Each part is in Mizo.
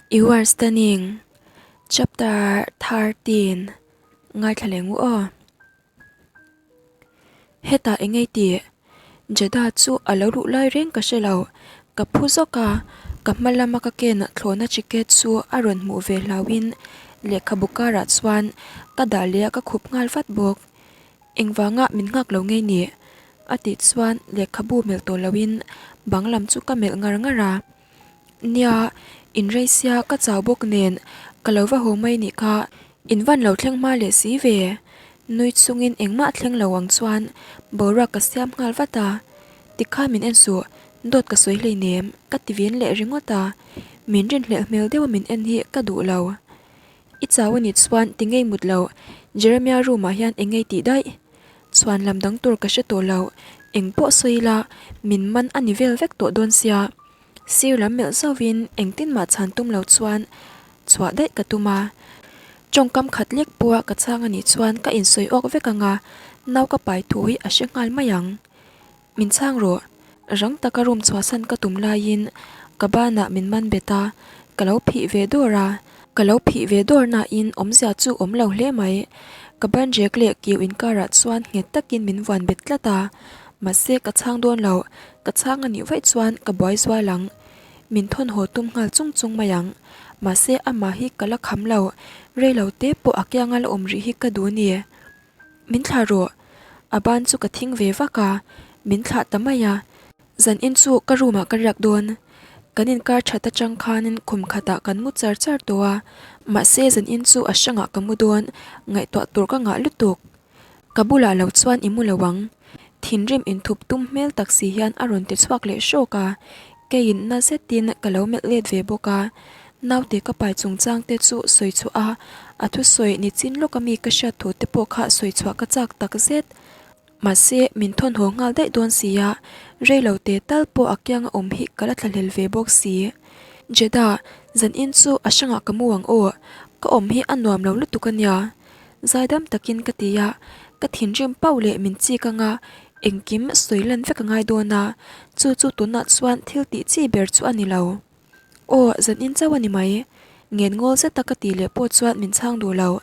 You are stunning Chapter 13 Ngaithla leh ngu aw. Hetah eng ei tih? Jeddah chu a lo luh lai reng ka hre lo. Ka phu zawk a, ka hma lama ka ken thlawhna ticket chu a rawn hmuh ve hlauhin lehkhabu karah chuan ka dah leh a ka khup nghal vat bawk. Engvanga min nghak lo ngei ni? A tih chuan lehkhabu melh tawh loin bang lam chu ka melh ngar ngar a. Nia, inreisia ka chau bawk nen ka lo va haw mai nih kha, in van lo thleng hma leh si ve. Nui chungin engmah thleng lo ang chuan boruak ka siam nghal vat a, tikhan min en suh, dawt ka sawi hleinem ka ti vin leh ringawt a, min rinhlelh hmel deuha min en hi ka duh lo. I chau a nih chuan ti ngei mut lo, Jeremia room ah hian eng ngei tih daih? Chhuan lam dang tur ka hre tawh lo, eng pawh sawi ila min man a ni vel vek tawh dawn sia. Sir lam melh zauhin engtin mah chhan tum lo chuan chhuah daih ka tum a. Tawngkam khat lek pawha ka chhang a nih chuan ka insawi awk vek ang a, nau ka pai thu hi a hre nghal mai ang. Min chhang rawh, rang taka room chhuahsan ka tum laiin ka banah min man bet a, ka lo phih ve dawr a. Ka lo phih ve dawr nain awmzia chu awm lo hle mai. Ka ban rek leh kiu inkarah chuan nghet takin min vuan bet tlat a, mahse ka chhang dawn lo, ka chhang a nih vaih chuan ka buai zual ang. Min thawn haw tum nghal chung chung mai ang. Mahse amah hi ka la kham lo, rei lo te pawh a kianga la awm rih hi ka duh ni. Min thlah rawh. A ban chu ka thing ve vak a, min thlah ta mai a. Zan in chu ka room ah ka riak dawn. Kan inkar that atang khanin khum khatah kan mu char char tawh a, mahse zan in chu a hrangah ka mu dawn, ngaihtuah tur ka ngah lutuk. Ka bulah lo chuan i mu lo ang. Thinrim inthup tum hmel tak si hian a rawn ti chhuak leh hrawk a, keiin na zetin ka lo melh let ve bawk a. Naute ka pai chungchang te chu sawi chhuah a, a thusawi ni chin lawk ami ka hriat thu te pawh kha sawi chhuah ka chak tak zet. Mahse, min thawn haw nghal daih dawn si a, rei lo te tal pawh a kianga awm hi ka la thlahlel ve bawk si. Jeddah, zanin chu a hrangah ka mu ang aw, ka awm hi a nuam lo lutuk a nia. Zaidam takin ka ti a, ka thinrim pauh leh min chik anga engkim sawi lan vek a ngai dawn a, chu chu tunah chuan thil tih chi ber chu a ni lo. Aw, zanin chauh a ni mai. Ngen ngawl zeta ka tih leh pawh chuan min chhang duh lo.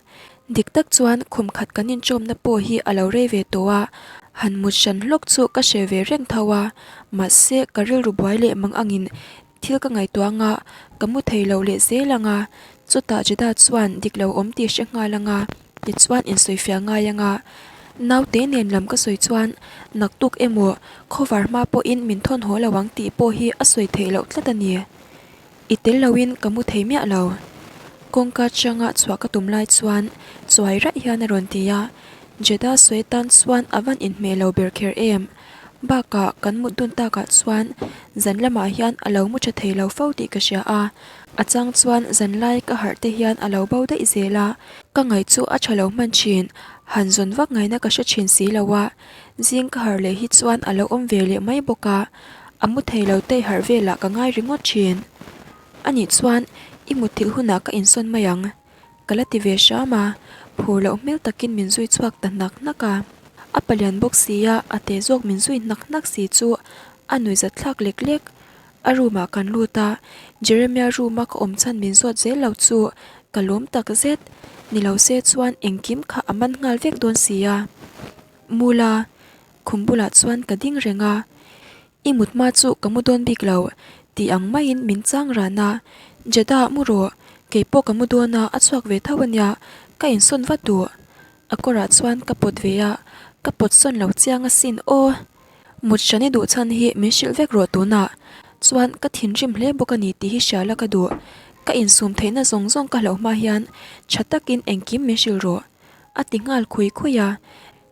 Dik tak chuan khum khat kan inchawmna pawh hi a lo rei ve tawh a, han mut hran hlawk chu ka hre ve reng tho a, mahse ka rilru buai leh mang angin thil ka ngaihtuah anga ka mu thei lo leh zel ang a, chutah Juda chuan dik lo awm tih hre nghal ang a, tichuan insawifiah ngai ang a. Naute nen lam ka sawi chuan naktuk emaw khawvar hma pawhin min thawn haw lo ang tih pawh hi a sawi theih loh tlat a ni. I tel loin ka mu thei miah lo. Kawngka changa chhuah ka tum lai chuan chuai raih hian a rawn ti a, Jeddah sawi tan chuan a van inhmeh lo ber kher em. Bakah kan mut dun takah chuan zan lamah hian a lo mu tha thei lo fo tih ka hria a, a chang chuan zan lai ka harh te hian a lo bo daih zel a, ka ngaih chu a tha lo hman thin, han zawn vak ngaihna ka hre thin si lo a, zing ka harh leh hi chuan a lo awm ve leh mai bawk a, a mu thei lo te harh velah ka ngai ringawt thin. Anih chuan i mutthilh hunah ka insawn mai ang. Ka la ti ve hram a, phur loh hmel takin min zui chhuak ta hnak hnak a. A palian bawk si a, a te zawk min zui hnak hnak si chu a nuihzat thlak lek lek. A room ah kan lut a, Jeremia room a ka awm chhan min zawt zel lo chu ka lawm tak zet. Ni lo se chuan engkim kha a man nghal vek dawn si a. Mula, khum bulah chuan ka ding reng a. I mut hma chu ka mu dawn bik lo tih ang maiin min chang ran a, Jeddah mu rawh, kei pawh ka mu dawn a, a chhuak ve tho a nia, ka insawn vat duh. A kawrah chuan ka pawt ve a, ka pawt sawn lo chiang asin aw. Mut hran i duh chhan hi min hrilh vek rawh tunah chuan ka thinrim hle bawk a ni tih hi hria la ka duh. Ka insum theihna zawng zawng ka hlauh hma hian tha takin engkim min hrilh rawh a ti nghal khui khui a.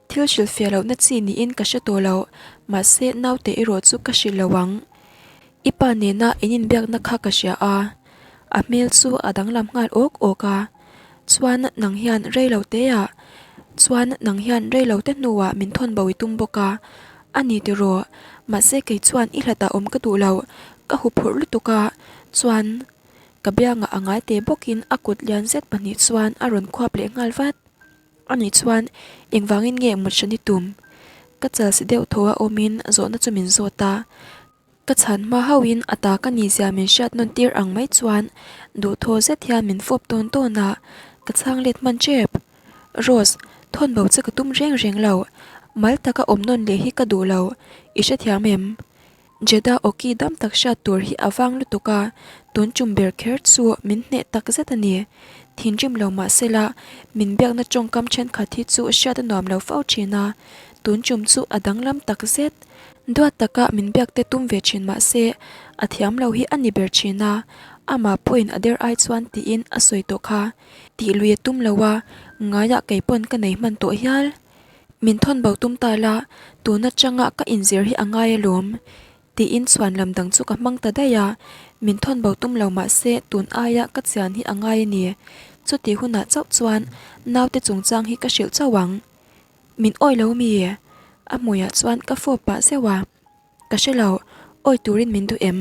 Thil hrilhfiah lohna chi niin ka hre tawh lo, mahse naute erawh chu ka hrilh lo ang. I pa nena in inbiakna kha ka hria a, a hmel chu a danglam nghal awk awk a. Chuan nang hian rei lo te ah, chuan nang hian rei lo te hnuah min thawn bo i tum bawk a, a ni tiraw, mahse kei chuan i hlatah awm ka duh lo, ka huphurh lutuk a, chuan ka biangah a ngai te bawkin a kut lian zet pahnih chuan a rawn khuap leh nghal vat. Ani chuan, Engvangin nge mut hran i tum? Ka chal si deuh thaw a awmin zawhna chu min zawt a. Ka chhan hma hauhin a ta ka ni zia min hriat nawn tir ang mai chuan duhthaw zet hian min fawp tawn tawn a, ka chhang let hman tep. Rose, thawn bo che ka tum reng reng lo, mal taka awm nawn leh hi ka duh lo, i hrethiam em? Jeddah awki dam tak hriat tur hi a vang lutuk a, tun tum ber kher chu min hneh tak zet a ni. Thinrim lo mah sela, min biakna tawngkam thenkhat hi chu hriat a nuam lo fo thin a, tun tum chu a danglam tak zet. Duat taka min biak te tum ve thin mah se, a thiam lo hi a ni ber thin a, amah pawhin a der ai chuan tiin a sawi tawh kha. Tih lui a tum lo a, ngaiah kei pawn ka nei hman tawh hial. Min thawn bo tum ta la, tun atanga ka inzir hi a ngai alawm, tiin chhuan lam dang chu ka hmang ta daih a, min thawn bo tum lo mah se tun aia ka chian hi a ngai a ni. Chutih hunah chauh chuan naute chungchang hi ka hrilh chauh ang. Min awi lo mi? A hmuiah chuan ka fawp pah zeuh a. Ka hre lo, awi turin min duh em?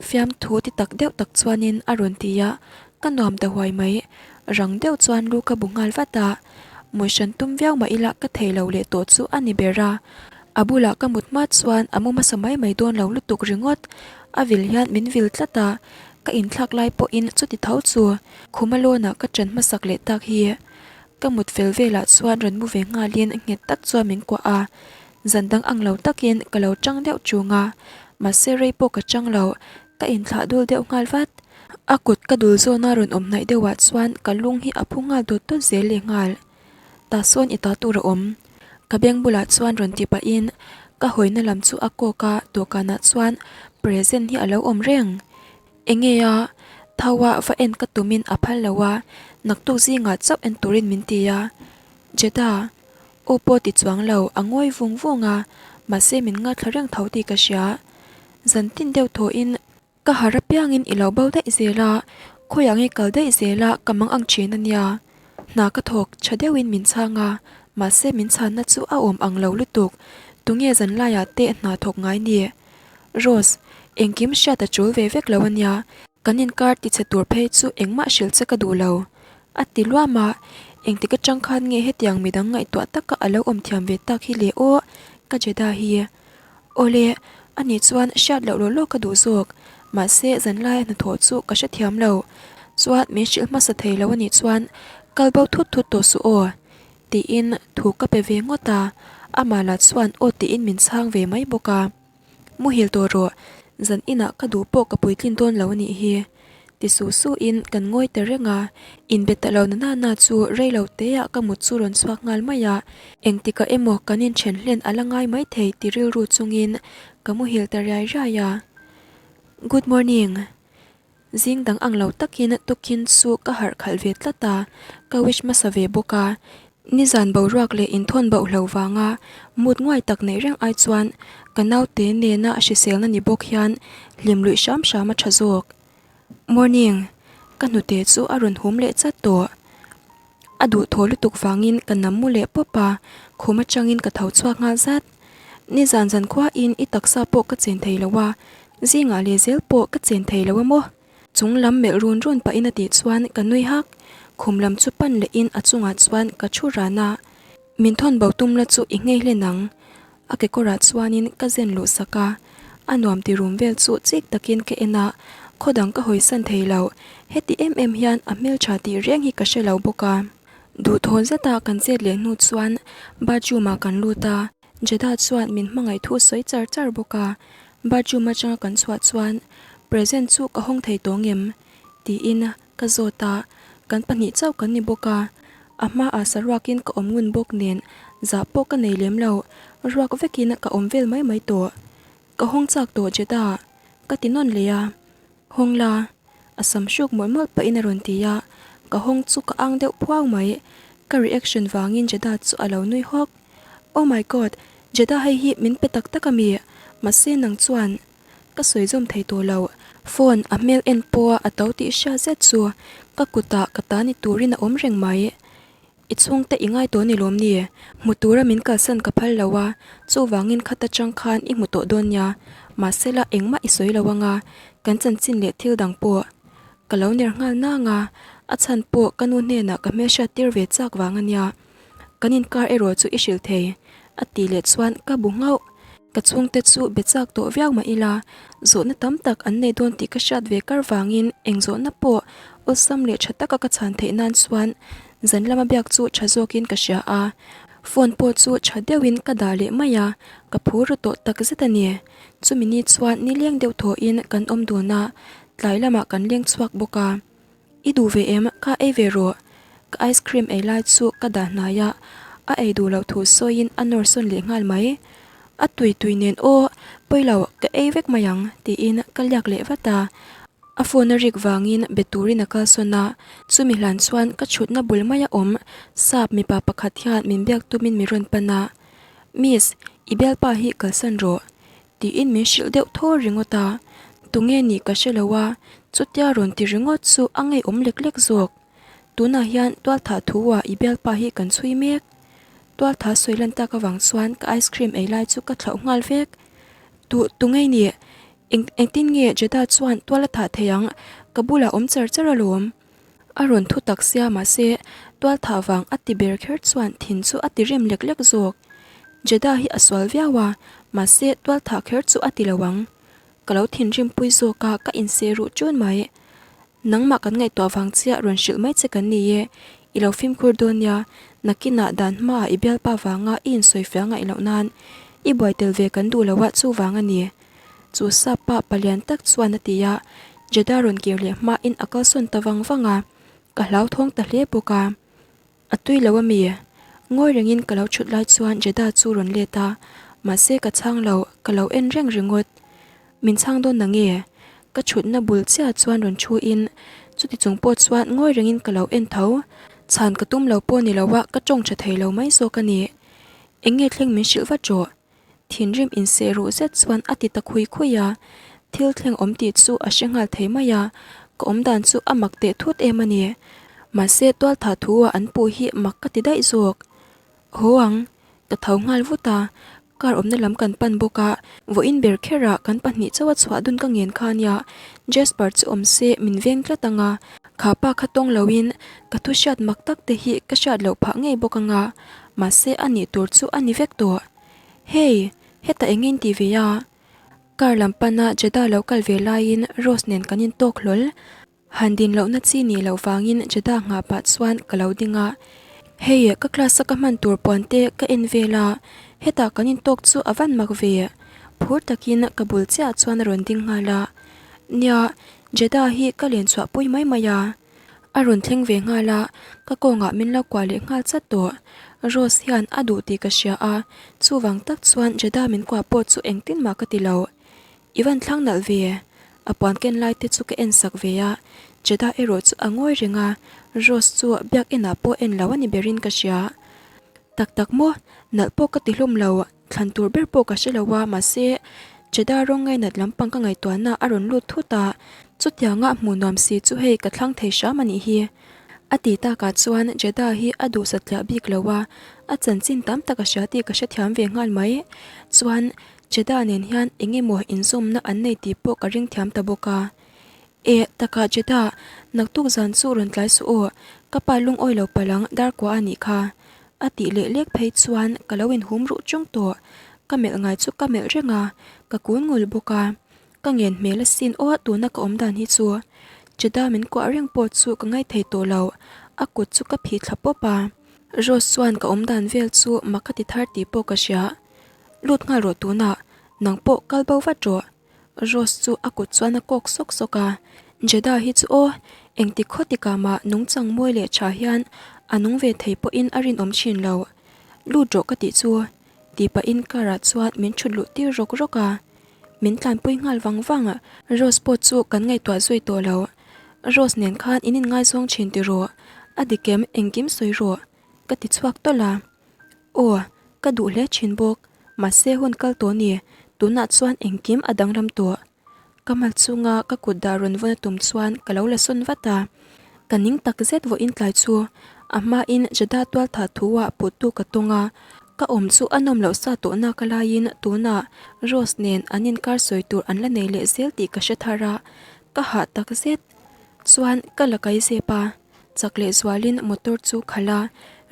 Fiamthu ti tak deuh tak chuanin a rawn ti a, ka nuam ta huai mai. Rang deuh chuan lu ka bu nghal vat a, mut hran tum viau mah ila ka thei lo leh tawh chu a ni ber a. A bulah ka mut hma chuan a mu hmasa mai mai dawn lo lutuk ringawt. A vil hian min vil tlat a, ka inthlak lai pawhin chuti tho chu khuma lawnah ka ṭan hmasak leh tak hi. Ka mut fel velah chuan rawn mu ve nghalin nghet tak chuan min kuah a, Zan dang ang lo takin ka lo chang deuh chung a, mahse rei pawh ka chang lo, ka inthlah dul deuh nghal vat. A kut ka dul zawna rawn awm hnaih deuhah chuan ka lung hi a phu nghal dawt dawt zel leh nghal. Tah sawn i ta tur a awm. Ka beng bulah chuan rawn ti pahin ka hawina lam chu a kawk a, dawhkanah chuan present hi a lo awm reng. Enge a? Tho a va en ka tumin a phal lo a, naktuk zingah chauh en turin min ti a. Jeddah. Aw pawh ti chuang lo, a ngawi vung vung a, mahse min ngaithla reng tho tih ka hria. Zan tin deuh thawhin ka har apiangin i lo bo daih zel a, khawiah nge kal daih zel a ka mang ang thin a nia. Hna ka thawk tha deuhin min chhang a, mahse min chhanna chu a awm ang lo lutuk, tunge zan laiah te hna thawk ngai ni? Rose, engkim hriat a tul ve vek lo a nia, kan inkar tichhe tur phei chu engmah hrilh che ka duh lo. A ti luam a, engtik atang khan nge hetiang midang ngaihtuah taka a lo awm thiam ve tak hi le aw, ka Jeddah hi. Awle, ani chuan hriat loh law law ka duh zawk, mahse zanlaia hnathawh chu ka hrethiam lo, chuan min hrilh hmasa thei lo anih chuan kal bo thut thut tawh suh aw, tiin thu ka pe ve ngawt a, amah lah chuan aw tiin min chhang ve mai bawk a. Muhil tawh rawh, zan inah ka duh pawh ka puitlin dawn lo anih hi. Ti su su in kan ngawi ta reng a, inbe ta lo na na na chu rei lo te ah ka mut chu rawn chhuak nghal mai a, engtikah emaw kan inthen hlen a la ngai mai thei ti rilru chungin ka muhil ta riai riai a. Good morning. Zing dang ang lo takin tukin chu ka harh khalh ve tlat a, ka wish hmasa ve bawk a. Nizan boruak leh inthawn bauh lo vanga mut nguai tak neih reng ai chuan ka naute nena hriselna ni bawk hian hlim luih hram hram a tha zawk. Morning! Ka hnute chu a rawn hum leh chat tawh. A duhthaw lutuk vangin ka nam mu leh pawp a, khum atangin ka tho chhuak nghal zat. Nizan zan khuain i taksa pawh ka chen thei lo a, zingah leh zel pawh ka chen thei lo a maw? Chung lam melh run run pahin a tih chuan ka nui hak. Khum lam chu pan lehin a chungah chuan ka thu ran a, Min thawn bo tum la chu i nghei hlen ang. A kekawrah chuanin ka zen luh sak a, a nuam ti rum vel chu chik takin ka en a, khaw dang ka hawisan thei lo, heti em em hian a hmeltha tih reng hi ka hre lo bawk a. Duhthawn zeta kan chet leh hnu chuan bathroom ah kan lut a, Jeddah chuan min hmangaih thu sawi char char bawk a, bathroom atanga kan chhuah chuan present chu ka hawng thei tawng em? tiin Ka zawt a, kan pahnih chauh kan ni bawk a, a hmaah saruakin ka awm ngun bawk nen zah pawh ka nei lem lo, ruak vekin ka awm vel mai mai tawh. Ka hawng chak tawh Jeddah, ka ti nawn leh a, Hawng la, a sam hruk mawlh mawlh pahin a rawn ti a, ka hawng chu ka ang deuh phuau mai, ka reaction vangin Jeddah chu a lo nui hawk. Oh my God, Jeddah hei hi min pe tak tak a mi? Mahse nang chuan. Ka sawi zawm thei tawh lo. Phone a hmel en pawha a to tih hria zet chu ka kutah ka ta ni turin a awm reng mai. I chhungte i ngai tawh ni lawm ni? Hmu tura min kalsan ka phal lo a, chuvangin khata chang khan i hmu tawh dawn nia. Mahsela engmah i sawi lo anga, kan chanchin leh thil dang pawh ka lo ner nghal nang a, a chhan pawh ka nu hnenah ka hmelhriat tir ve chak vang a nia. Kan inkar erawh chu i hrilh thei, a tih leh chuan ka bu nghauh. Ka chhungte chu be chak tawh viau mah ila, zawhna tam tak an nei dawn tih ka hriat ve kar vangin eng zawhna pawh awlsam leh tha taka ka chhan theih nan chuan zan lama biak chu tha zawkin ka hria a. Phone pawh chu tha deuhin ka dah leh mai a, ka phur ru tawh tak zet a ni. Chumi ni chuan nileng deuh thawhin kan awm dun a, tlai lamah kan leng chhuak bawk a. I duh ve em? Kha ei ve rawh. Ka ice cream ei lai chu ka dah hnai a, a ei duh loh thu sawiin a nawr sawn leh nghal mai. A tui tui nen aw, pawi lo, ka ei vek mai ang, tiin ka liak leh vat a. A phone a rik vangin be turin a kal sawn a, chumi hlan chuan ka chhutna bul maia awm sap mipa pakhat hian min biak tumin min rawn pan a, Miss, i bialpa hi kalsan rawh. Tiin min hrilh deuh thaw ringawt a, tunge nih ka hre lo a, chutia rawn ti ringawt chu a ngeiawm lek lek zawk. Tunah hian tualthah thu ah i bialpa hi kan chhui mek. Tualtha sawi lan tak avang chuan ka ice cream ei lai chu ka thlauh nghal vek. Tu tungei nih? Eng engtin nge Jeddah chuan tual a thah thei ang? Ka bulah awm char char alawm. A rawn thu tak sia mahse tualthah vang a ti ber kher chuan thin chu a ti rim lek lek zawk. Jeddah hi a sual viau a, mahse tualthah kher chu a ti lo ang. Ka lo thinrim pui zawk a, ka inseh ruh ṭun mai. Nangmah kan ngaihtuah vang chiah rawn hrilh mai che kan ni e, i lo fimkhur dawn nia, nakinah dan hmaah i bialpa vanga i insawifiah ngaih loh nan i buai tel ve kan duh lo a chuvang a ni. Chu sap pa palian tak chuan a ti a, Jeddah rawn kir leh hmain a kalsawn ta vang vang a, ka hlauthawng ta hle bawk a. A tui lo a mi? Ngawi rengin ka lo thut lai chuan Jeddah chu rawn let a, mahse ka chhang lo, ka lo en reng ringawt. Min chhang dawn na nge? Ka thutna bul chiah chuan rawn thu in, chuti chung pawh chuan ngawi rengin ka lo en tho. Chhan ka tum lo pawh ni lo a, ka tawng tha thei lo mai zawk a ni. Eng nge thleng min hrilh vat rawh? Thinrim inseh ruh zet chuan a ti ta khui khui a, thil thleng awm tih chu a hre nghal thei mai a, ka awm dan chu a mak teh thut em a ni. Mahse tualthah thu ah an puh hi mak ka ti daih zawk. Haw ang, ka tho nghal vut a, car awmna lam kan pan bawk a, vawiin ber kherah kan pahnih chauh a chhuah dun ka ngen kha ania, Jasper chu awm se min veng tlat ang a, kha pa kha tawng loin ka thu hriat mak tak te hi ka hriat loh phah ngei bawk ang a, mahse a nih tur chu a ni vek tawh. Hey! Hetah eng in ti ve a? Car lam pana Jeddah lo kal ve laiin Rose nen kan intawk hlawl. Han din lohna chi nih loh vangin Jeddah nghah pah chuan ka lo ding a. Hey! Ka class a ka hman tur puan te ka en vel a, hetah kan intawk chu a van mak ve. Phur takin ka bul chiah chuan a rawn ding nghal a. Nia, Jeddah hi ka len chhuah pui mai mai a. A rawn thleng ve nghal a, ka kawngah min lo kuah leh nghal chat tawh. Rose hian a duh tih ka hria a, chuvang tak chuan Jeddah min kuah pawh chu engtin mah ka ti lo. I van thlang nalh ve? A puan ken lai te chu ka en sak ve a, Jeddah erawh chu a ngawi reng a, Rose chu biak enah pawh en lo a ni berin ka hria. Tak tak maw? Nalh pawh ka ti hlawm lo. Thlan tur ber pawh ka hre lo a, mahse Jeddah rawng ngainat lampang ka ngaihtuahna a rawn lut thut a, chutianga hmuh nuam si chu hei ka thlang thei hram a nih hi. A ti takah chuan Jeddah hi a duh satliah bik lo a, a chanchin tam tak a hria tih ka hrethiam ve nghal mai. Chuan Jeddah nen hian eng emaw inzawmna an nei tih pawh ka ring thiam ta bawk a. Eh, takah Jeddah, naktuk zan chu rawn tlai suh aw, ka pa lungawi lo palang dar kua a nih kha. A tih leh lek phei chuan ka lo inhum ruh chung tawh. Ka melh ngai chu ka melh reng a, ka kun ngul bawk a. Ka ngen hmel asin aw tuna ka awm dan hi chu. Jeddah min kuah reng pawh chu ka ngaithei tawh lo, a kut chu ka phih thla pawp a. Rose chuan ka awm dan vel chu mak ka ti thar tih pawh ka hria. Lut nghal rawh tunah, nang pawh kal bo vat rawh. Rose chu a kut chuan a kawk sawk sawk a, Jeddah hi chu aw, engtik khaw tikah mah nungchang mawi leh tha hian a nung ve thei pawhin a rinawm thin lo. Lut rawh ka tih chu, tih pahin car ah chuan min thut luh tir rawk rawk a. Min tlanpui nghal vang vang a, Rose pawh chu kan ngaihtuah zui tawh lo. Rose nen khan in inngaizawng thin tiraw, a dik em engkim sawi rawh, ka ti chhuak tawlh a. Aw, ka duh hle thin bawk. Mahse hun kal tawh ni, tunah chuan engkim a danglam tawh. Ka mal chunga ka kut dah rawn vawn a tum chuan ka lo la sawn vat a. Ka ning tak zet vawiin tlai chu a hmain Jeddah tualthah thu ah puttu ka tawng a, ka awm chu a nawm loh sa tawh nak laiin tunah Rose nen an inkar sawi tur an la nei leh zel tih ka hre thar a, ka hah tak zet chuan ka la kai zep a. Chak leh zualin motor chu khalh a,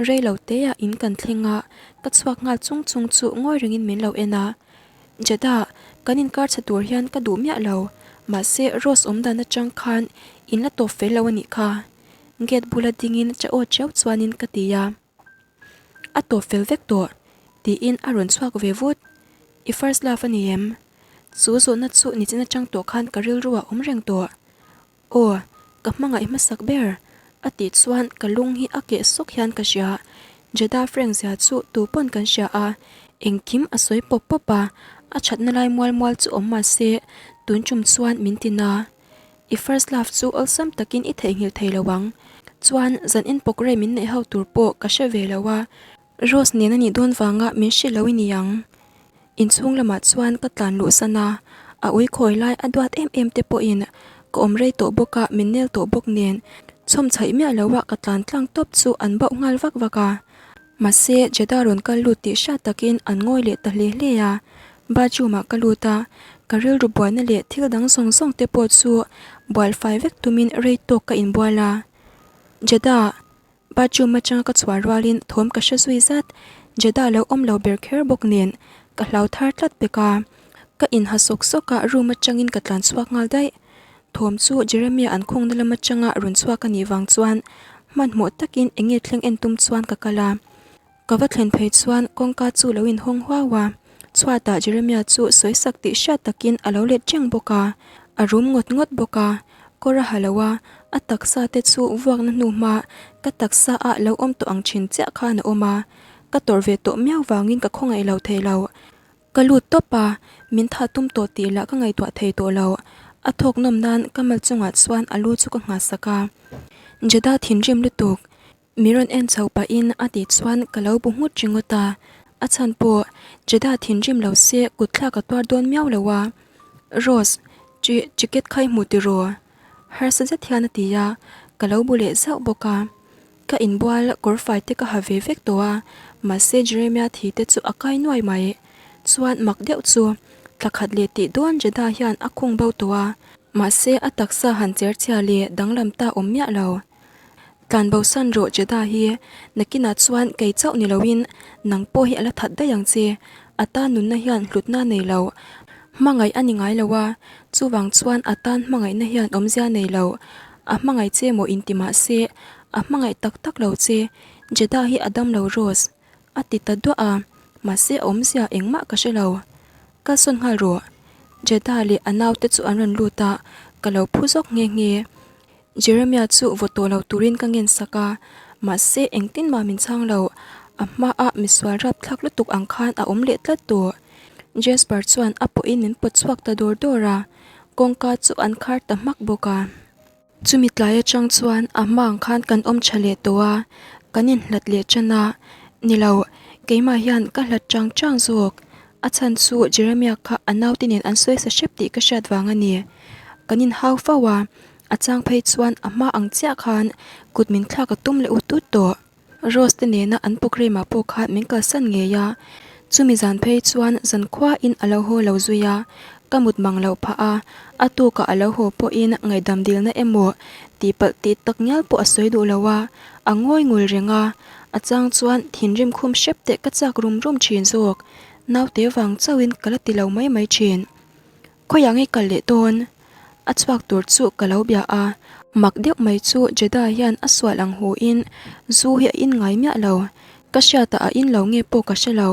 rei lo te ah in kan thleng a, ka chhuak nghal chung chung chu ngawi rengin min lo en a. Jeddah, kan inkar chhe tur hian ka duh miah lo, mahse Rose awmdan atang khan in la tawp fel lo a nih kha. Gate bula dingin cha aw chiau chuanin ka ti a. A tawp fel vek tawh, tiin a rawn chhuak ve vut. I first love a ni em? Chu zawhna chu nichin atang tawh khan ka rilru ah awm reng tawh. Aw, ka hmangaih hmasak ber, a tih chuan ka lung hi a keh sawk hian ka hria. Jeddah Frank zia chu tu pawn kan hria a, engkim a sawi pawp pawp a, a thatna lai mual mual chu awm mah se, tun tum chuan min ti na. I first love chu awlsam takin i theihnghilh thei lo ang. Chuan zan in pawk rei min neih ho tur pawh ka hre ve lo a, Rose nen a nih dawn vanga min hrilh lo i ni ang. Inchhung lamah chuan ka tlan luh san a, a ui khawi lai a duat em em te pawhin ka awm rei tawh bawk a, min nel tawh bawk nen chhawm chhaih miah lo a ka tlan tlang tawp chu an bauh nghal vak vak a. Mahse, Jeddah rawn kal lut tih hriat takin an ngawi leh ta hle hle a. Bathroom ah ka lut a, ka rilru buaina leh thil dang zawng zawng te pawh chu bual fai vek tumin rei tawk ka inbual a. Jeddah. Bathroom atanga ka chhuah rualin thawm ka hre zui zat, Jeddah lo awm lo ber kher bawk nen ka hlau thar tlat pek a, ka inha sawk sawk a room atangin ka tlan chhuak nghal daih. Thawm chu Jeremia an khawngna lam atanga rawn chhuak a nih vang chuan hmanhmawh takin eng nge thleng en tum chuan ka kal a. Ka va thlen phei chuan kawngka chu lo inhawng huau a, chhuatah Jeremia chu sawisak tih hriat takin a lo let reng bawk a, a rum ngawt ngawt bawk a, kawr a ha lo a, a taksa te chu vuakna hnu hma ka taksa ah lo awm tawh ang thin chiah khan a awm a, ka tawrh ve tawh miau vangin ka khawngaih lo thei lo. Ka lut tawp a, min thah tum tawh tih lah ka ngaihtuah thei tawh lo, a thawk nawm nan ka mal chungah chuan a lu chu ka nghahsak a, Jeddah thinrim lutuk. Mi rawn en chho pahin a tih chuan ka lo bu nghut ringawt a, a chhan pawh Jeddah thinrim lo se kut thlak a tuar dawn miau lo a. Rose, chi ticket kha i hmu tiraw? Harsa zet hian a ti a, ka lo bu leh zauh bawk a. Ka inbual kawr fai te ka ha ve vek tawh a, mahse Jeremia thi te chu a kai nuai mai. Chuan mak deuh chu thla khat leh tih dawn Jeddah hian a khung bo tawh a, mahse a taksa han cher chhia leh danglam ta awm miah lo. Tlan bosan rawh Jeddah hi, nakinah chuan kei chauh ni loin nang pawh hi a la that daih ang che, a tan nunna hian hlutna a nei lo, hmangaih a ni ngai lo a, chuvang chuan a tan hmangaihna hian awmzia a nei lo, a hmangaih che maw inti mah se, a hmangaih tak tak lo che, Jeddah hi a dam lo Rose, a ti ta duah a, mahse a awmzia engmah ka hre lo. Kalsawn nghal rawh, Jeddah leh a naute chu an rawn lut a, ka lo phu zawk nghe nghe. Jeremia chu vaw tawh lo turin ka ngen sak a, mahse engtin mah min chhang lo, a hmaah misual rapthlak lutuk ang khan a awm leh tlat tawh. Jasper chuan a pawhin min pawt chhuak ta dawr dawr a, kawngka chu an khar ta hmak bawk a. Chumi tlai atang chuan a hma ang khan kan awm tha leh tawh a, kan inhlat leh tan a, ni lo, keimah hian ka hlat chang chang zawk. A chhan chu Jeremia kha a naute nen an sawi sa hrep tih ka hriat vang a ni. Kan inhau fo a, a chang phei chuan a hma ang chiah khan kut min thlak a tum leh ut ut tawh. Rose te nena an programme ah pawh khan min kalsan ngei a, chumi zan phei chuan zankhuain a lo haw lo zui a, ka mut mang loh phah a, a tukah a lo haw pawhin ngaihdam dilna emaw tihpalh tih tak ngial pawh a sawi duh lo a, a ngawi ngul reng a, a chang chuan thinrim khum hrep teh ka chak rum rum thin zawk. Naute vang chauhin ka la ti lo mai mai thin. Khawiah nge kal leh dawn? A chhuak tur chu ka lo bia a, mak deuh mai chu Jeddah hian a sual ang hu in zu hi a in ngai miah lo. Ka hriatah a in lo nge pawh ka hre lo,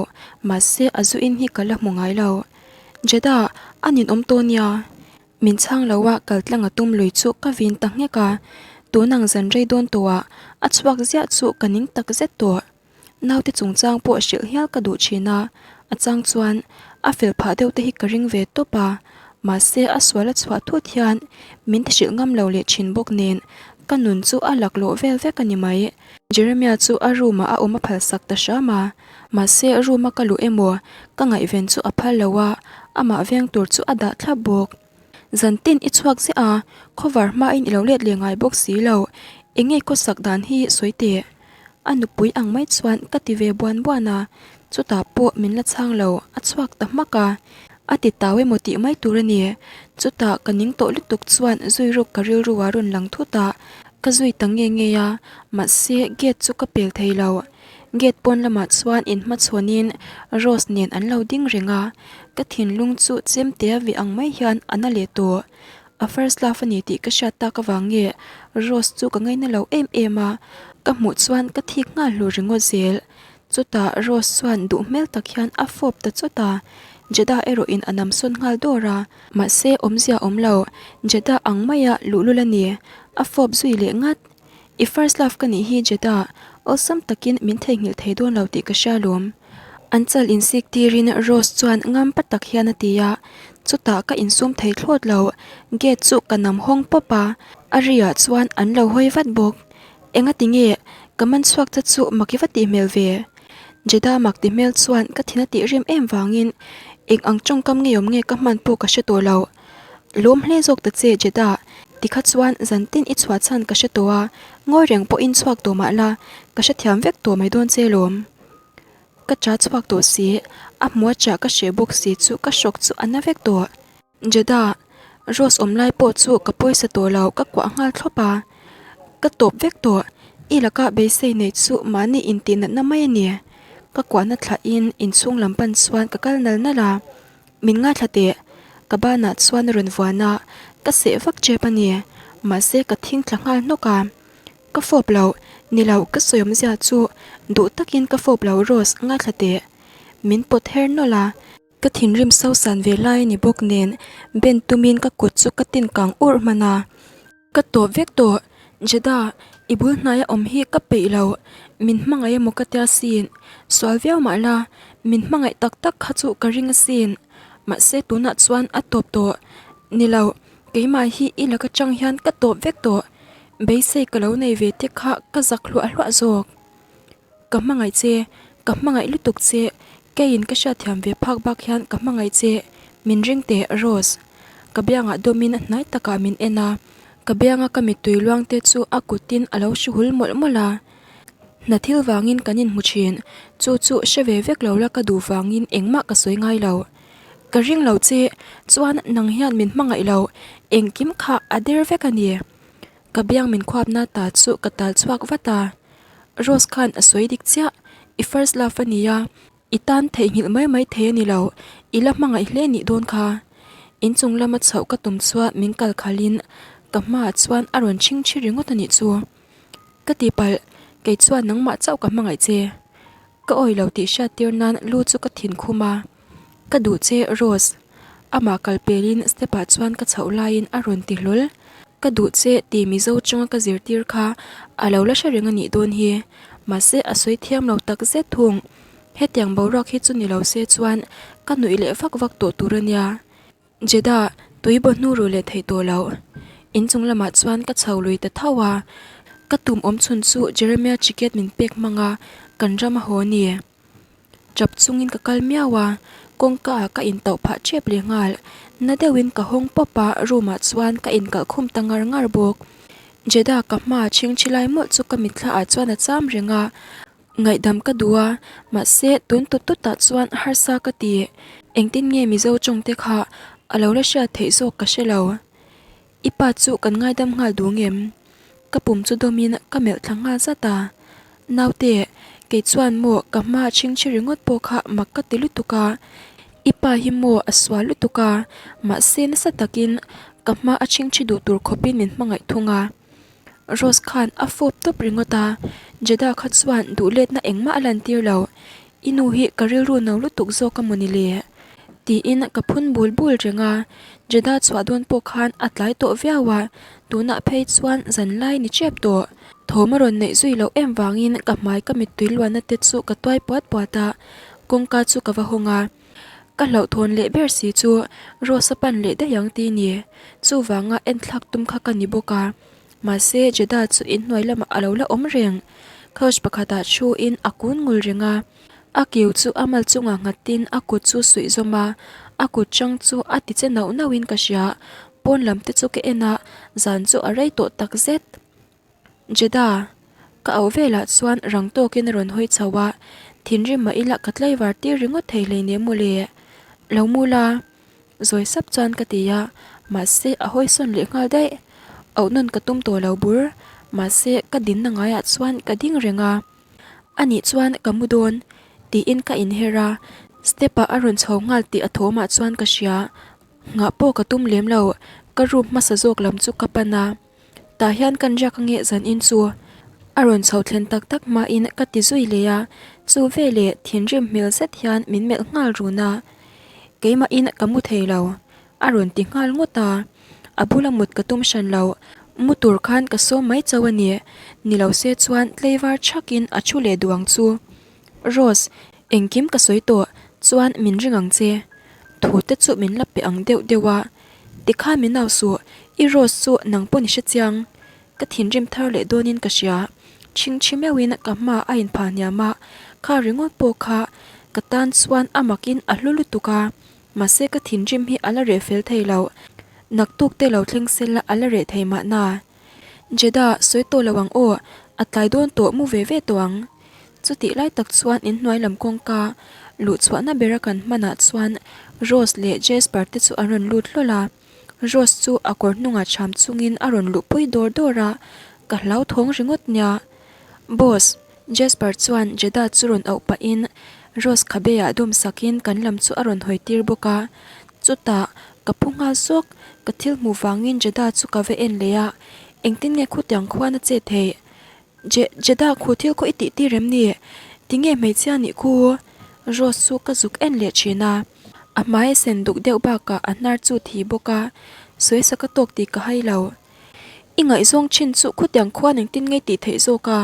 mahse a zu in hi ka la hmu ngai lo. Jeddah, a ninawm tawh nia. Min chhang lo a kal tlang a tum lui chu ka vin ta nghek a, tunang zan rei dawn tawhah a chhuak ziah chu ka ning tak zet tawh. Naute chungchang pawh hrilh hial ka duh thin a, a chang chuan a fel phah deuh te hi ka ring ve tawp a, mahse a sual a chhuah thut hian min ti hrilh ngam lo leh thin bawk nen ka nun chu a laklawh vel vek a ni mai. Jeremia chu a room ah a awm a phal sak ta hram a, mahse room a ka luh emaw ka ngaihven chu a phal lo a, amah veng tur chu a dah thlap bawk. Zan tin i chhuak ziah a, khawvar hmain i lo let leh ngai bawk si lo, eng nge khawsak dan hi sawi teh? A nupui ang mai chuan ka ti ve buan buan a, chutah pawh min la chhang lo, a chhuak ta hmak a, a ti tau emaw tih mai tur a ni. Chutah ka ning tawh lutuk chuan zui ruk ka rilru a rawn lang thut a, ka zui ta nge nge a, mahse gate chu ka pel thei lo. Gate pawn lamah chuan inhmachhawnin Rose nen an lo ding reng a. Ka thinlung chu chemtea vih ang mai hian a na leh tawh. A first love a ni tih ka hriat tak avang nge Rose chu ka ngaina lo em em a, ka hmuh chuan ka thik nghal hlur ringawt zel. Chutah Rose chuan duh hmel tak hian a fawp ta chawt a, Jeddah erawh in a nam sawn nghal dawr a. Mahse awmzia awm lo, Jeddah ang maia luhlul a ni, a fawp zui leh ngat. I first love ka nih hi Jeddah, awlsam takin min theihnghilh thei dawn lo tih ka hria lawm. An chal insik tirin Rose chuan ngam pa tak hian a ti a, chutah ka insum thei thlawt lo, gate chu ka nam hawng pawp a, a ri ah chuan an lo hawi vat bawk. Enga ti nge ka man chhuak che chu mak i va tih hmel ve? Jeddah mak ti hmel chuan ka thin a tih rim em vangin eng ang tawngkam ngeiawm nge ka hman pawh ka hre tawh lo. Lawm hle zawk ta che Jeddah, tikha chuan zantin i chhuah chhan ka hre tawh a, ngawi reng pawhin chhuak tawh mah la, ka hrethiam vek tawh mai dawn che lawm. Ka cha chhuak tawh si, a hmua chah ka hreh bawk si chu ka hrawk chu a na vek tawh. Jeddah, Rose awm lai pawh chu ka pawisa tawh lo, ka kuah nghal thlawp a, ka tawp vek tawh, i laka beisei nei chu mahni intih natna mai a ni. Ka kuahna thlahin inchhung lam pan chuan ka kal nal nal a. Min ngaithla teh, ka banah chuan a rawn vuan a, ka seh vak tep a ni, mahse ka thing thla nghal hnawk a. Ka fawp lo, ni lo ka sawi awmzia chu duh takin ka fawp lo Rose ngaithla teh. Min pawt her nawlh a. Ka thinrim sosan ve lai a ni bawk nen ben tumin ka kut chu ka tin kang urh hman a. Ka tawp vek tawh, Jeddah, i bul hnaia awm hi ka peih lo, min hmangaih emaw ka tia sin, sual viau mah la, min hmangaih tak tak kha chu ka ring asin, mahse tunah chuan a tawp tawh, ni lo, keimah hi i laka chang hian ka tawp vek tawh, beisei ka lo nei ve te kha ka zak hluah hluah zawk. Ka hmangaih che, ka hmangaih lutuk che, keiin ka hriatthiam ve phak bak hian ka hmangaih che, min ring teh Rose. Ka biangah dawmin hnai takah min en a, ka bianga ka mittui luang te chu a kutin a lo hru hul mawlh mawlh a. Hna thil vangin kan inhmu thin, chu chu hre ve vek lo la ka duh vangin engmah ka sawi ngai lo. Ka ring lo che, chuan nang hian min hmangaih lo, engkim kha a der vek a ni. Ka biang min khuapna ta chu ka tal chhuak vat a. Rose khan a sawi dik chiah, i first love a nia, i tan theihnghilh mai mai thei a ni lo, i la hmangaih hle nih dawn kha. Inchung lama chhoh ka tum chuan min kal khalhin ka hmaah chuan a rawn chhing thi ringawt a nih chu. Ka tihpalh, kei chuan nangmah chauh ka hmangaih che. Ka awih lo tih hriat tir nan lu chu ka thin khum a, Ka duh che Rose. Amah kal pelin step ah chuan ka chhoh laiin a rawn ti hlawl. Ka duh che tih Mizo chunga ka zirtir kha a lo la hre reng a nih dawn hi. Mahse a sawi thiam lo tak zet thung. Hetiang boruak hi chu ni lo se chuan ka nuih leh vak vak tawh tur a nia. Jeddah, tui baw hnu ru leh theih tawh loh. Inchung lamah chuan ka chho lui ta tho a, ka tum awm chhun chu Jeremiah ticket min pek hmang a, kan ram a haw a ni. Chap chungin ka kal miau a, kawngka ah ka intauh phah tep leh nghal. Na deuhin ka hawng pawp a, room ah chuan ka inkalh khum ta ngar ngar bawk. Jeddah ka hma chhingchhi lai mawlh chu ka mitthla ah chuan a cham reng a, Ngaihdam ka duh a, mahse tun tut tutah chuan harsa ka ti. Engtin nge Mizo tawngte kha a lo la hriat theih zawk ka hre lo. I pa chu kan ngaidam nghal duh ngem? Ka pum chu dawmin ka melh thla nghal zat a. Naute, kei chuan maw ka hma chhingchhi ringawt pawh kha mak ka ti lutuk a. I pa hi maw a sual lutuk a, mahse nasa takin ka hma a chhingchhi duh tur khawpin min hmangaih thung a. Rose khan a fawp tawp ringawt a, Jeddah kha chuan duh letna engmah a lantir lo, I nu hi ka rilru no lutuk zawk a mawni le? Tiin ka phun bul bul reng a, Jeddah chhuah dawn pawh khan a tlai tawh viau a, tunah phei chuan zan lai ni tep tawh. Thawm a rawn neih zui loh em vangin ka hmai ka mittui luanna te chu ka tuai puat puat a, kawngka chu ka va hawng a. Ka hlauhthawn leh ber si chu Rose a pan leh daih ang ti ni. Chuvanga enthlak tum kha ka ni bawk a. Mahse Jeddah chu inhnuai lamah a lo la awm reng. Couch pakhatah thuin a kun ngul reng a. A kiu chu a mal chungah nghatin a kut chu suih zawm a. A kut chang chu a ti che nauh nauhin ka hria. Pawn lam te chu ka en a, zan chu a rei tawh takzet. Jeddah, ka auh velah chuan rang tawkin a rawn hawi chho a, thinrim mah ila ka tlaivar tir ringawt thei hleinem mawle. Lo mu la, zawi sap chuan ka ti a, mahse a hawi sawn leh nghal daih. Auh nawn ka tum tawh lo bur, mahse ka dinna ngaiah chuan ka ding reng a. Anih chuan ka mu dawn, tiin ka inher a. Step ah a rawn chho nghal tih a thawmah chuan ka hria. Nghah pawh ka tum lem lo, ka room hmasa zawk lam chu ka pan a. Tah hian kan riak ange zan in chu a rawn chho thlen tak tak hmain ka ti zui leh a, chu veleh thinrim hmel zet hian min melh nghal run a. Keimahin ka mu thei lo, a rawn ti nghal ngawt a. A bula mut ka tum hran lo, mu tur khan ka sawm mai chauh a ni. Ni lo se chuan tleivar thakin a thu leh duh ang chu. Rose, engkim ka sawi tawh, chuan min ring ang che. Thu te chu min la pe ang deuh deuh a. Tikhan min au suh, i Rose chu nang pawn i hre chiang. Ka thinrim thar leh dawnin ka hria. Chhingchhi meuhin ka hma a inphah hniam a, kha ringawt pawh kha ka tan chuan a makin a hlu lutuk a. Mahse ka thinrim hi a la reh fel thei lo. Naktuk te lo thleng sela a la reh thei mahna. Jeddah, sawi tawh lo ang aw, a tlai dawn tawh mu ve ve tawh ang. Chutih lai tak chuan inhnuai lam kawngka luh chhuahna bera kan hmanah chuan Rose leh Jasper te chu an rawn lut hlawl a. Rose chu a kawr hnungah cham chungin a rawn luhpui dawr dawr a, ka hlauthawng ringawt nia. Boss, Jasper chuan Jeddah chu rawn auh pahin Rose khabe ah dawm sakin kan lam chu a rawn hawi tir bawk a. Chutah ka phu nghal sawk, ka thil hmuh vangin Jeddah chu ka va en leh a, engtin nge khutiang khuan a che theih? Je, Jeddah khu thil khaw i tih tir em ni? Tinge hmeichhia nih khu? Rose chu ka zuk en leh thin a, a hmai a sen duk deuh bakah a hnar chu thi bawk a, sawisak a tawk tih ka hai lo. I ngaihzawng thin chu khutiang khuan engtin nge tih theih zawk a?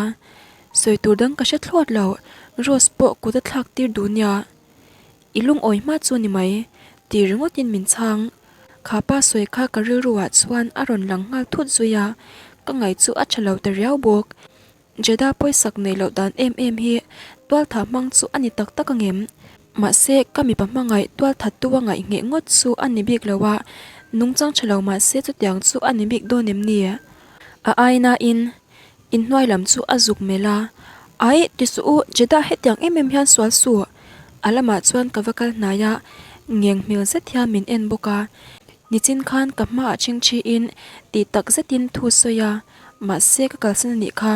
Sawi tur dang ka hre thlawt lo, Rose pawh kut a thlak tir duh nia. I lungawi hma chu ni mai, ti ringawtin min chhang. Kha pa sawi kha ka rilru ah chuan a rawn lang nghal thut zui a, ka ngaih chu a tha lo ta riau bawk. Jeddah pawisak neih loh dan em em hi tualtha hmang chu a ni tak tak angem? Mahse, ka mipa hmangaih tualthattu a ngaih ngheh ngawt chu a ni bik lo a, nungchang tha lo mahse chutiang chu a ni bik dawn em ni? A ainain inhnuai lam chu a zuk melh a, Aih, ti suh u, Jeddah hetiang em em hian sual suh! A lamah chuan ka va kal hnai a, ngeng hmel zet hian min en bawk a. Nichin khan ka hmaah chhingchhiin tih tak zetin thu sawi a, Mahse ka kalsan a nih kha,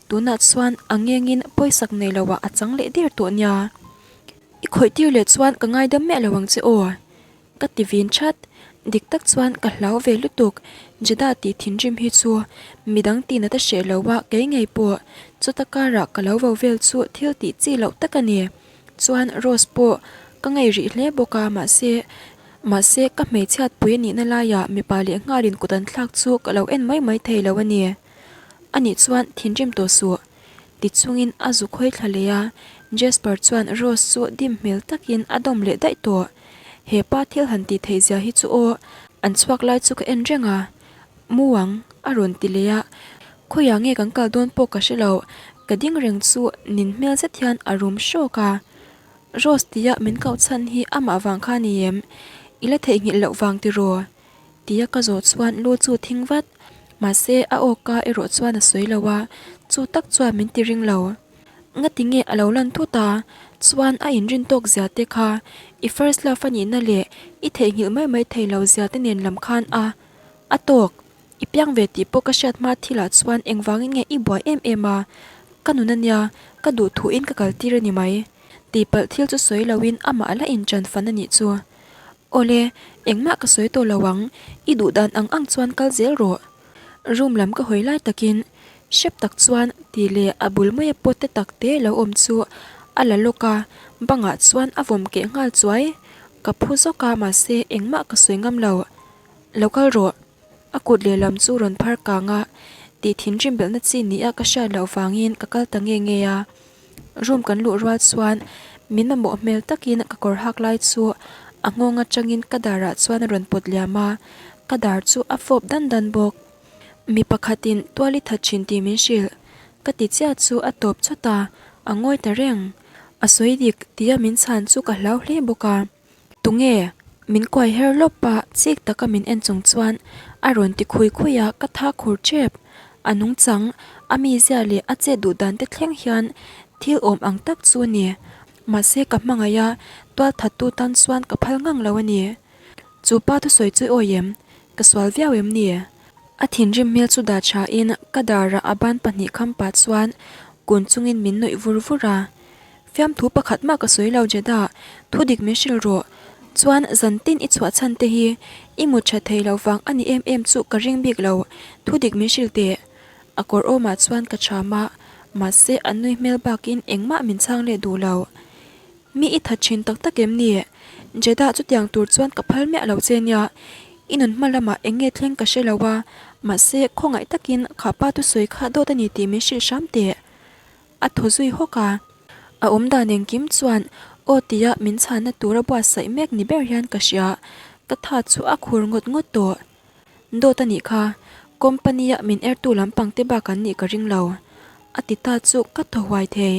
tunah chuan a ngengin pawisak nei lo ah a chang leh der tawh nia. I khawih tir leh chuan ka ngaidam miah lo ang che aw. Ka ti vin that, dik tak chuan ka hlau ve lutuk, Jeddah tih thinrim hi chu midang tihna ta hreh lo a kei ngei pawh chuta karah ka lo vo vel chu thil tih chi loh tak a ni. Chuan Rose pawh ka ngei rih hle bawk a mahse Mahse, ka hmeichhiat pui a nihna laiah mipa leh nghalin kut an thlak chu ka lo en mai mai thei lo a ni. Anih chuan thinrim tawh suh. Ti chungin a zu khawi thla leh a, Jasper chuan Rose chu dim hmel takin a dawm leh daih tawh. He pa thil han tih theih zia hi chu aw, an chhuak lai chu ka en reng a. Mu ang, a rawn ti leh a. Khawiah nge kan kal dawn pawh ka hre lo, ka ding reng chu nin hmel zet hian a rum hrawk a. Rose tia min koh chhan hi amah vang kha ni em? I la theihnghilh loh vang tiraw? Tia ka zawh chuan lu chu thing vat. Mahse a awka erawh chuan a sawi lo a, chu tak chuan min ti ring lo. Ngati nge a lo lan thut a, chuan a inrin tawk zia te kha i first love a nihna leh i theihnghilh mai mai thei lo zia te nen lam khan a a tawk. I piang ve tih pawh ka hriat hma thilah chuan engvangin nge i buai em em a? Ka nun a nia, ka duh thuin ka kal tir a ni mai. Tihpalh thil chu sawi loin amah a la inchan fan a nih chu. Awle, engmah ka sawi tawh lo ang, i duh dan ang ang chuan kal zel rawh. Room lam ka hawi lai takin hrep tak chuan tih leh a bul maia pawt te tak te lo awm chu a la lawk a, bangah chuan a vawm keh nghal chuai. Ka phu zawk a mahse engmah ka sawi ngam lo. Lo kal rawh. A kut lehlam chu rawn phar kang a, tih thinrim belhna chi ni a ka hriat loh vangin ka kal ta nge nge a. Room kan luh rual chuan min mamawh hmel takin ka kawr hak lai chu a nghawng atangin ka darah chuan a rawn pawt liam a, ka dar chu a fawp dan dan bawk. Mi pakhatin tual i that thin tih min hrilh. Ka ti chiah chu a tawp chawt a, a ngawi ta reng. A sawi dik tia min chhan chu ka hlau hle bawk a. Tunge? Min kuai her lawp a, chik taka min en chung chuan a rawn ti khui khui a, ka tha khur tep. A nungchang, a mizia leh a chet duh dan te thleng hian thil awm ang tak chu a ni. Mahse ka hmangaih a, tual thattu tan chuan ka phal ngang lo a ni. Chu pa thusawi chu i awi em? Ka sual viau em ni? A thinrim hmel chu dah tha in ka darah a ban pahnih kham pah chuan kun chungin min nuih vur vur a. Fiamthu pakhat mah ka sawi lo Jeddah, thu dik min hrilh rawh. Chuan zan tin i chhuah chhan te hi i mut tha thei lo vang a ni em em chu ka ring bik lo, thu dik min hrilh teh. A kawr awmah chuan ka cham a, mahse a nui hmel bakin engmah min chhang leh duh lo. Mi i that thin tak tak em ni? Jeddah chutiang tur chuan ka phal miah lo che nia, i nun hma lamah eng nge thleng ka hre lo a, mahse khawngaih takin kha pa thusawi kha dawt a ni tih min hrilh hram teh. A thaw zui hawk a. A awm dan engkim chuan aw tia min chhanna tura buatsaih mek ni ber hian ka hria, ka tha chu a khur ngawt ngawt tawh. Dawt a nih kha, company-a min ertu lampang te bak an nih ka ring lo. A ti ta chu ka thaw huai thei,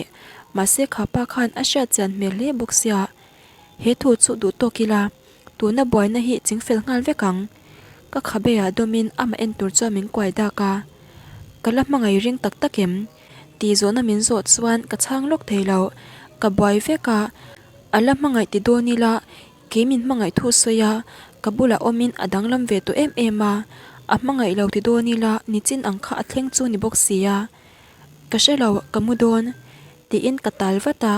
mahse kha pa khan a hriat chian hmel hle bawk sia. He thu chu duh tawk ila, tuna buaina hi chingfel nghal vek ang. Ka khabeah dawmin amah en tur chuan min kuai dak a. Ka la hmangaih ring tak tak em? Tih zawhna min zawh chuan ka chhang lawk thei lo. Ka buai vek a, a la hmangaih ti dawn ila Kei min hmangaih thu sawi a, ka bulah awmin a danglam ve tawh em em a, a hmangaih lo ti dawn ila nichin ang kha a thleng chu ni bawk si a. Ka hre lo, ka mu dawn, tiin ka tal vat a,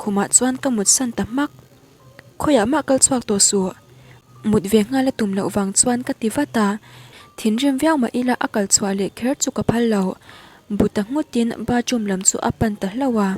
khumah chuan ka mut san ta hmak. Khawiah mah kal chhuak tawh suh, mut ve nghal a tum loh vang chuan ka ti vat a, thinrim viau mah ila a kal chhuah leh kher chu ka phal lo, bu ta nghutin bathroom lam chu a pan ta hlauh a.